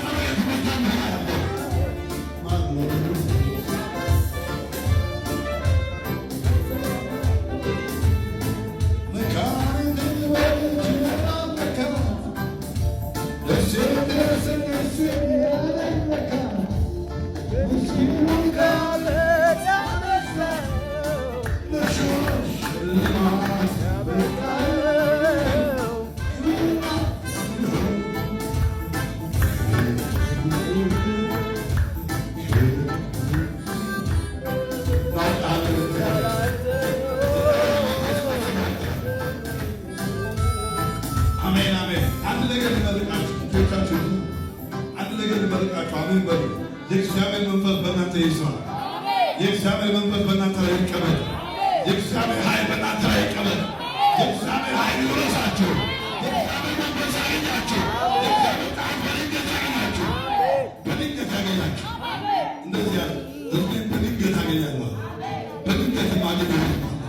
ቃጠሎ የተመታ ነው ያለው። ማነው? ካለት ያነሳው ያበቃው። አሜን አሜን። አንድ ነገር ልመርቃችሁ፣ እጆቻችሁ አንድ ነገር ልመርቃችሁ። አሜን በሉ። የእግዚአብሔር መንፈስ በእናንተ ይስራ። የእግዚአብሔር መንፈስ በእናንተ ላይ ይቀመጥ። የእግዚአብሔር ኃይል በእናንተ ላይ ይቀመጥ። የእግዚአብሔር ኃይል ይውረሳችሁ። የእግዚአብሔር መንፈስ ያገኛችሁ። የእግዚአብሔር ጣት በድንገት ያገኛችሁ። በድንገት ያገኛችሁ። እንደዚህ ያለ ህዝቤን በድንገት አገኛለሁ። በድንገት የማገኘው ህዝብ አለ።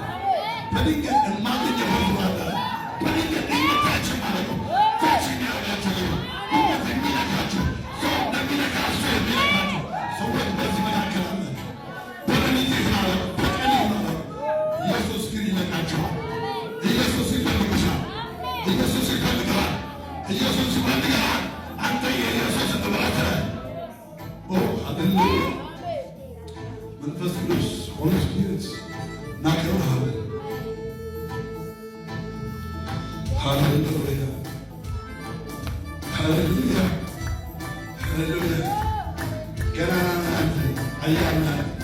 በድንገት የማገኘው ህዝብ አለ። በድንገት ድንገት ማለት ነው። Touch የሚያደርጋችሁ ነገር፣ ድንገት የሚነካችሁ ሰው እንደሚነካ እሱ የሚነካችሁ ሰዎች በዚህ መካከል አላችሁ። በሌሊት ማለት ነው፣ በቀን ማለት ነው። ኢየሱስ ግን ይነካችኋል። ኢየሱስ ይፈልግሻል። ኢየሱስ ይፈልግሃል። ኢየሱስ ይፈልግሃል። አንተ የኢየሱስ ንብረት ነህ። ኦ ሃሌሉያ! መንፈስ ቅዱስ፣ Holy Spirit፣ እናከብርሃለን። ሃሌሉያ፣ ሃሌሉያ፣ ሃሌሉያ! ገናና ነህ አንተ፣ ኃያል ነህ አንተ።